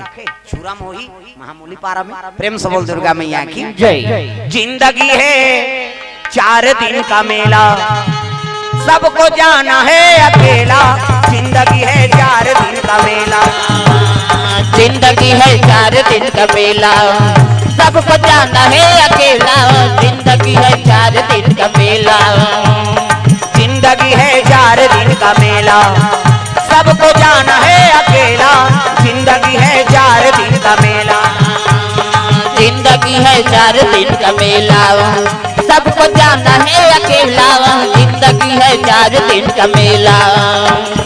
छुरा में होही, महामूली पारा में। प्रेम से बोल दुर्गा मैया की जय। जिंदगी है चार दिन का मेला, सबको जाना है अकेला। जिंदगी है चार दिन का मेला। जिंदगी है चार दिन का मेला, सबको जाना है अकेला। जिंदगी है चार दिन का मेला। जिंदगी है चार दिन का मेला, सबको जाना है अकेला। जिंदगी है चार दिन का मेला। जिंदगी है चार दिन का मेला, सबको जाना है अकेला। जिंदगी है चार दिन का मेला।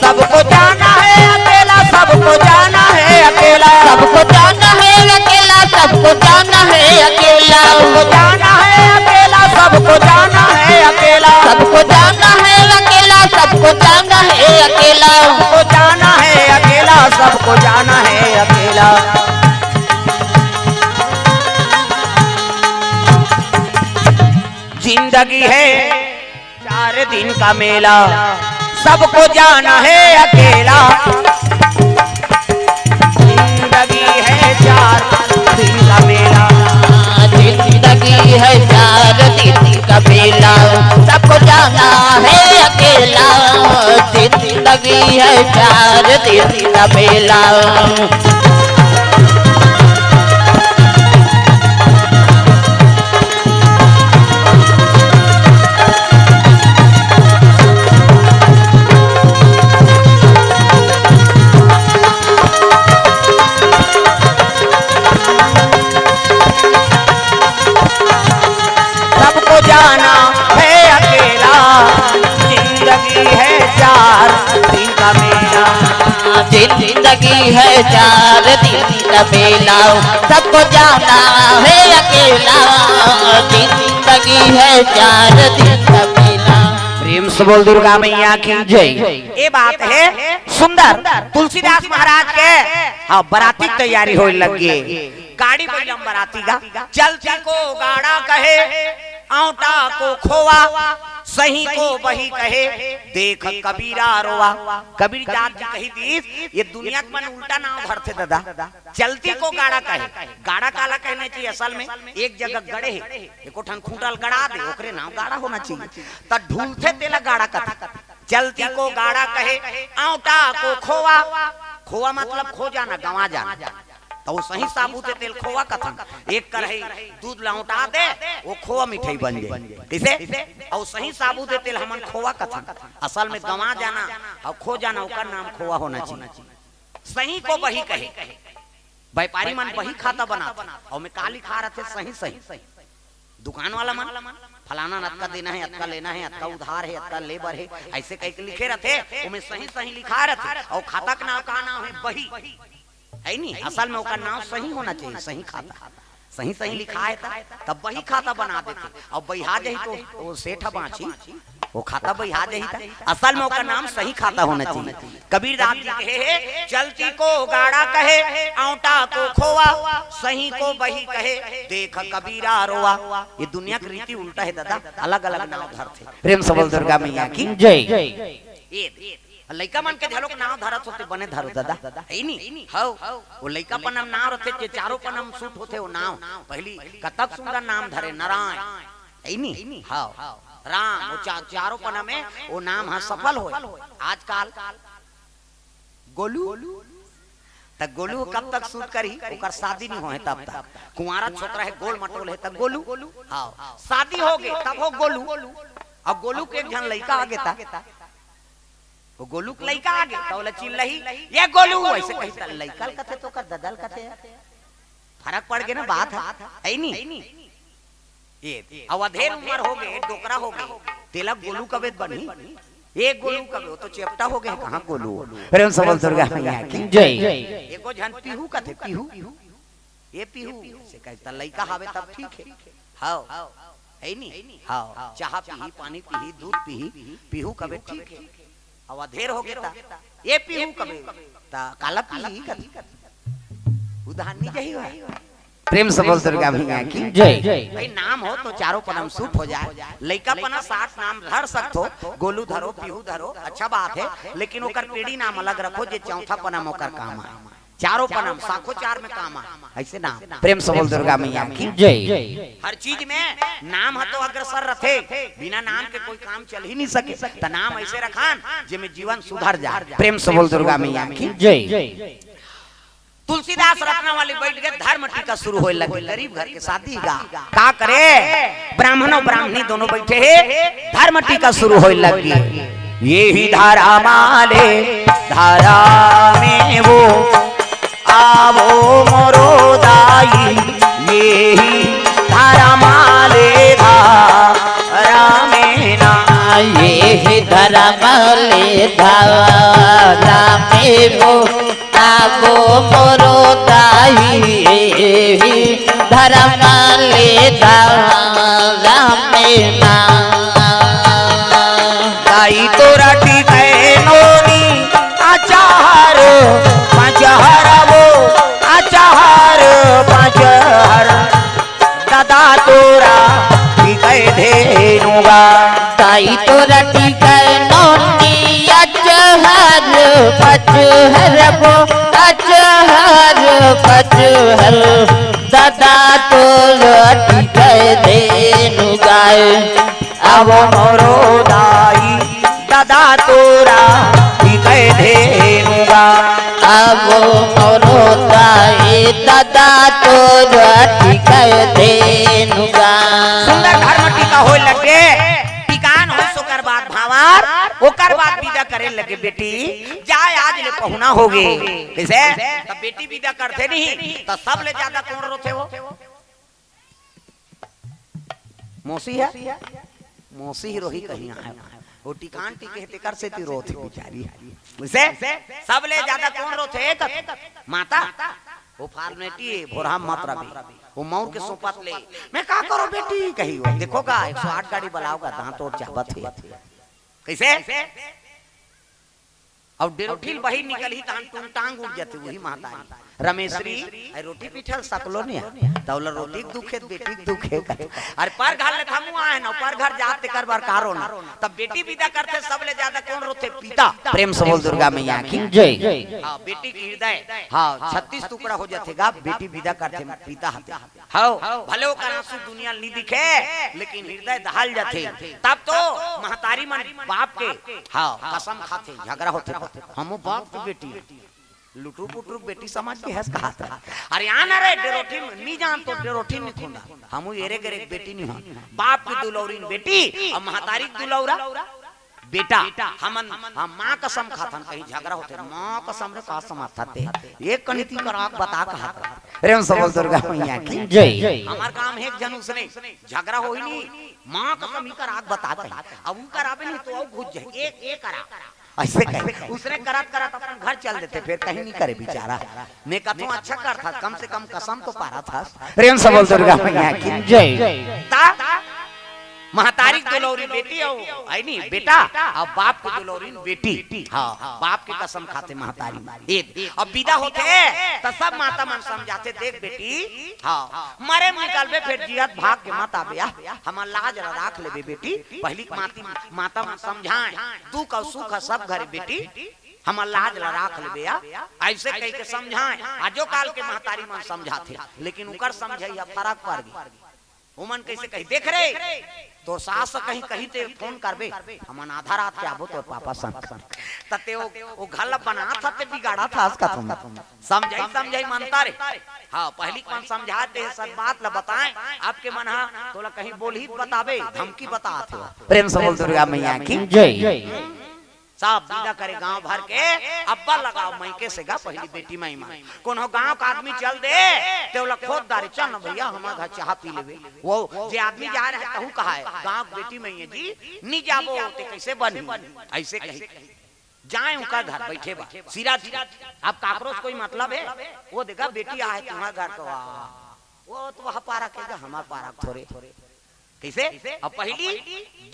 सबको जाना है अकेला, सबको जाना है अकेला। सबको जाना है अकेला, सबको जाना है अकेला। सबको जाना है अकेला, सबको जाना है अकेला। सबको जाना है अकेला, सबको जाना है अकेला। सबको जाना है अकेला, सबको जाना है अकेला। जिंदगी है चार दिन का मेला, सबको जाना है अकेला। जिंदगी है चार दिन का मेला। जिंदगी है चार दिन का मेला, सबको जाना है अकेला। जिंदगी है चार दिन का मेला। सबको जाना है अकेला, जिंदगी है चार दिन का मेला। जिंदगी है चार दिन का मेला, सबको जाना है अकेला। जिंदगी है चार दिन का मेला। प्रेम से बोल दुर्गा मैया की जय। ये बात है सुंदर तुलसीदास महाराज के। हाँ, बराती की तैयारी होए लग गई। गाड़ी बइला म बराती गा, चलती को गाड़ा कहे, औंटा को खोवा, सही को बही कहे, देख कबीरा रोवा। कबीर दास जी कहि दीस, ये दुनिया के मन उल्टा नाव धरथे ददा। चलती को गाड़ा कहे, गाड़ा काला कहना चाहिए? असल में एक जगह गड़े हे, एको ठन खूंटा ल गड़ा दे, ओकरे नाव गाड़ा होना चाहिए। त ढुलथे तेला गाड़ा कथे। चलती को गाड़ा कहे, औंटा को खोवा। खोवा मतलब खो जाना, गंवा जाना। त वो सही साबूत हे तेला खोवा कथन। एक कढ़ाई दूध ल औंटा दे, वो खोवा मिठाई बन जाए। कइसे? अउ सही साबूत हे तेला हमन खोवा कथन। असल में गंवा जाना अउ खो जाना, ओकर नाम खोवा होना चाहिए। सही को बही कहे, व्यापारी मन बही खाता बनाथे, अउ ओमे का लिखा रथे? सही सही। दुकान वाला मन, फलाना न अतका देना हे, अतका लेना हे, अतका उधार हे, अतका ले बर हे, अइसे कहिके लिखे रथे, ओमे सही सही लिखा रथे। अउ खाता के नाव का नाव हे? बही। हे नी? असल में ओकर नाव सही होना चाहिए, सही खाता। सही सही लिखा हे त, तब बही खाता बना देथे। अउ बहिहा जही त वो सेठ ह बांचही, वो खाता बहिहा जही त। असल में ओकर नाम सही खाता होना चाहिए। कबीर दास जी कहे हे, चलती को गाड़ा कहे, औंटा को खोवा, सही को बही कहे, देख कबीरा रोवा। ये दुनिया के रीति उल्टा हे ददा, अलग-अलग नाव धरथे। प्रेम से बोल दुर्गा मैया की। जय। ये लइका मन के घलोक नाव धरत होते, बने धरो ददा, हे नी? हव, वो लइका पनम नाव रथे, जे चारों पनम सूट होथे वो नाव। पहिली कतक सुंदर नाम धरे, नारायण, हे नी? हव, राम, वो चा-, चारों पनम में वो नाम ह सफल होय। आजकल गोलू, त गोलू कब तक सूट करही? ओकर शादी नहीं होय तब तक। कुंवारा छोकरा हे, गोल मटोल हे, त गोलू। हव, शादी होगे तब हो गोलू। अउ गोलू के एक झन लइका आगे त वो गोलू के लइका आगे, त ओला चिल्लाही, "ये गोलू", अइसे कही, त लइका ल कथे त ओकर ददा ल कथे। फरक पड़ गे ना बात ह, हे नी? ये, अउ अधेर उमर होगे, डोकरा होगे, तेला गोलू कबे त बनही? "ये गोलू" कबे, वो तो चेपटा होगे, कहाँ गोलू? प्रेम से बोल दुर्गा मैया की। जय। एको झन पीहू कथे, पीहू। "ये पीहू", अइसे कही, त लइका हवे तब ठीक हे। हव, हे नी? हव, चाहा पीही, पानी पीही, दूध पीही, पीहू कबे ठीक हे। अउ अधेर होगे त, "ये पीहू" कबे, त काला पीही कथे। उधार नहीं जही हुआ। प्रेम से बोल दुर्गा मैया की। जय। भाई नाम हो तो चारों पनम सूट हो जाए। लइका पना साठ नाम धर सकथो, गोलू धरो, पीहू धरो, अच्छा बात हे, लेकिन ओकर पीढ़ी नाम अलग रखो, जे चौथा पनम ओकर काम आय। चारों पनम साखो चार में काम आय, अइसे नाम। प्रेम से बोल दुर्गा मैया की। जय। हर चीज में नाम ह तो अग्रसर रथे, बिना नाम के कोई काम चल ही नहीं सके। त नाम अइसे रखन जेमे जीवन सुधर जाए। प्रेम से बोल दुर्गा मैया की। जय। तुलसीदास रत्नावली बइठ गे, धर्म टीका शुरू होय लगे। गरीब घर के शादी गा, का करे, ब्राह्मण अउ ब्राह्मणी दोनों बइठे हे, धर्म टीका शुरू होय लगे। "ये ही धर्म ले धर्म में वो, आवो मोरो दाई, ये ही धर्म ले धर्म में ना।" ये ही धर्म ले धर्म में वो, आवो मोरो दाई, धर्म ले धर्म में ना। दाई तोरा टीके नोनी, अचार पचहर वो, अचार पचहर। ददा तोरा टीके धेनु गा। दाई तोरा टीके नोनी, अचहर पचहर वो, अचहर पचहर। ददा तोरा टीके धेनु गाय। अब मोरो दाई ददा तोरा टीके धेनु गा। अब मोरो दाई ददा तोरा टीके धेनु गा। सुंदर धर्म टीका होय लगे, टीकान होइस ओकर बाद भांवर, ओकर बाद विदा करे लगे, "बेटी, जाय, आज ले पहुना होगे।" कइसे? त बेटी विदा करथे नहीं, त सबले जादा कोन रोथे हो? मौसी हे? मौसी ही रोही कहीं आय। वो टीकान टीके हे, तेकर सेती रोथे बिचारी। कइसे? सबले जादा कोन रोथे? एक माता। वो फॉर्मेलिटी हे, भोरहा मत रबे। वो मउर के सोपत ले, "मैं का करों बेटी?" कही वो। देखो गा, एक सौ आठ गाड़ी बलाव गा, दांत ओर चाबत हे। कइसे? अउ डेरोठिन बहिर निकलही तहन टूंग टांग उठ जाथे, उही महतारी। रमेसरी, अरे रोटी पीठल सकलो नहीं है, त ओला रोटी के दुख हे, बेटी के दुख हे। अरे पर घर ले थमू आए न, पर घर जात तेकर बर का रोना। तब बेटी विदा करथे, सबले ज्यादा कोन रोथे? पिता। प्रेम से बोल दुर्गा मैया की जय। हाँ, बेटी के हृदय, हाँ, छत्तीस टुकड़ा हो जाथे गा, बेटी विदा करथे पिता हते। हव, भले ओकर आंसू दुनिया ल नी दिखे, लेकिन हृदय दहल जाथे। तब तो महतारी मन बाप के, हव, कसम खाथे, झगरा होथे। हमू बाप के बेटी हन, लुटरू पुटरू के बेटी समझ के हंस कहत रहा। अरे आना रे डेरोठिन, नी जान तो डेरोठिन नी खुंदा। हमू एरे गेरे के बेटी नी हन, बाप के दुलौरिन बेटी अउ महतारी के दुलौरा बेटा। हमन, हम माँ कसम खाथन, कहीं झगरा होथे, माँ कसम रे का समर्थते, एक कनिती कर आग बता कहत रहा। प्रेम से बोल दुर्गा मैया की जय। हमर काम हे एक झन उसने झगरा होही नी, माँ कसम ही कर आग बता कही। अब ऊ कराबे नहीं तो अउ घुस जाए, एक, एक करा। ऐसे कहे, उसने करत करत अपन घर चल देथे, फिर कहीं नहीं करे बेचारा। मैं कथों अच्छा करथस, कम से कम कसम तो पारथस। प्रेम से बोल दुर्गा मैया की जय। ता महतारी के दुलौरी बेटी अउ, है नी, बेटा, अउ बाप के दुलौरी बेटी। हाँ, बाप के कसम खाथे महतारी। ए, अब विदा होथे, त सब माता मन समझाथे, देख बेटी, हाँ, मरे में निकलबे, फिर जियत भाग के मत आबे, आ, हमर लाज ल राख लेबे बेटी। पहिली के माती, माता मन समझाए, दुख अउ सुख ह सब घरे बेटी, हमर लाज ल राख लेबे, आ, ऐसे कह के समझाए। आजो काल के महतारी मन समझाथे, लेकिन उकर समझइया फरक पर गे। ओमन कइसे कही, देख रे, तोर सास कहीं, कहीं ते फोन करबे, हमन आधा रात के आबो तोर पापा संग। त ते ओ, ओ घर ल बनात हस, ते बिगाड़त हस का तुम? समझई, समझई मनता रे। हाँ, पहिली के मन समझाते हैं, सब बात ल बताए। अब के मन हा तोला कहीं बोलही त बताबे, धमकी बतात हे। प्रेम से बोल दुर्गा मैया की जय। सब विदा करे गांव भर के, अब्बा लगाव मइके से गा पहिली बेटी माई मन। कोनो गांव का आदमी चल दे, ते ओला खोद डारे, चल न भैया, हमर घर चाह पी लेबे। वो जे आदमी जा रहा है, तहू कहा है, गांव के बेटी माई जी, नी जाबो, ते कइसे बनही? ऐसे कही। जाए उनका घर बैठे बा, सिरा जी। अब काकरो से कोई मतलब है? वो देखा बेटी आहे तुम्हार घर तो आ, वो तो वह पारा के गा, हमार पारा थोरे। कइसे? अब पहिली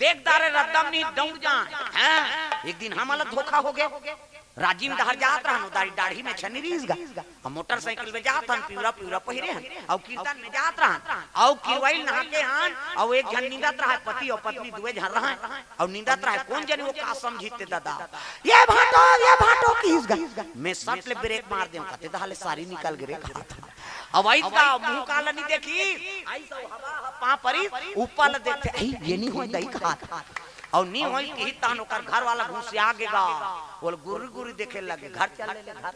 देख डारे रद्दम नहीं दौड़ जाए। हाँ, एक दिन हमला धोखा हो गया। राजिम डहर जात रहन, उदारी डाढ़ी में छन्नी रीस गा। अब मोटरसाइकिल में जात हन, पिवरा पिवरा पहिरे हन, अउ कीर्तन में जात रहन, अउ किरवाइल नहा के हन, अउ एक झन निंदत रहा, पति अउ पत्नी दुए झन रहन, अउ निंदत रहा, कोन जनी वो का समझिते दादा, ये भाटो, ये भाटो किहिस गा। मैं सट ले ब्रेक मार देंव, कते दहा ले सारी निकल गे रे कहा था। अब आई का मुंह काला नहीं देखी, आई सब हवा हवा पांव परिस, ऊपर ले देखथे, "आई, ये नहीं होय दई," कहा था। अउ नहीं होय किही तहन ओकर घर वाला घुसिया गे गा, बोल गुर्री गुर्री देखे लगे, घर चल ले, ले घर।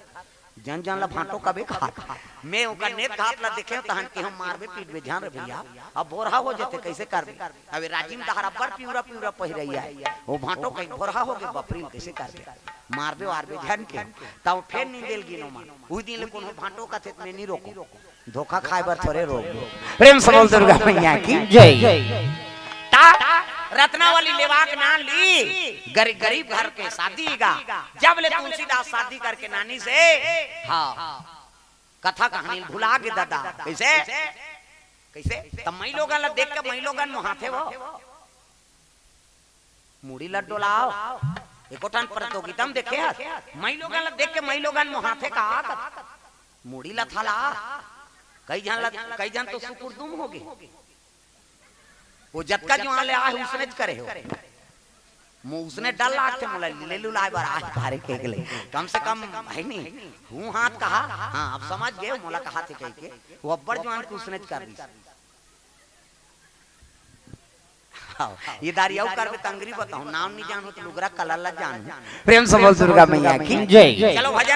जन जन ला भांटो कबे कहा था। मैं ओकर नेत घात ला देखे तहन के हम मारबे पीटबे झन रे भैया, अब भोरहा हो जथे, कइसे करबे? अबे राजिम डहर अब्बड़ पिवरा पिवरा पहिरइया, वो भांटो कहीं भोरहा हो गे बपरी ल, कइसे करबे? मारबे वारबे झन के, तब फेर निंदेल गिनो मन। उही दिन ले कोनो भांटो कथे त मैं नी रोको, धोखा खाए बर थोरे रोक। प्रेम से बोल दुर्गा मैया की जय। ता रत्नावली लेवाक नान ली, गरी-, गरीब घर के शादी गा, जब ले तुलसीदास शादी करके नानी से, हाँ, कथा कहानी भुला गे दादा। कइसे? कइसे? त मई लोगन ला देख के मई लोगन मोहाथे वो। मुड़ी ला डोलाव। एको ठन प्रतियोगिता में देखे हस? मई लोगन ला देख के मई लोगन मोहाथे का? मुड़ी ला थला। कई झन ला, कई झन तो सुकुरदुम हो गे। वो जतका जुआन ले आए, उसने च करे हो। मो उसने डर लागथे मोला, ले लुलाए बर आए भारे के ले। कम से कम है नहीं। हूँ हाथ कहा, हाँ, अब समझ गए, मोला कहा थे कह के। वो अब्बड़ जुआन के उसने च कर दी। हाँ, ये दारी अउ करबे तंगरी बताऊं, नाम नहीं जानू तो लुगरा कलर ला जानू। प्रेम से बोल दुर्गा मैया की जय। चलो भजन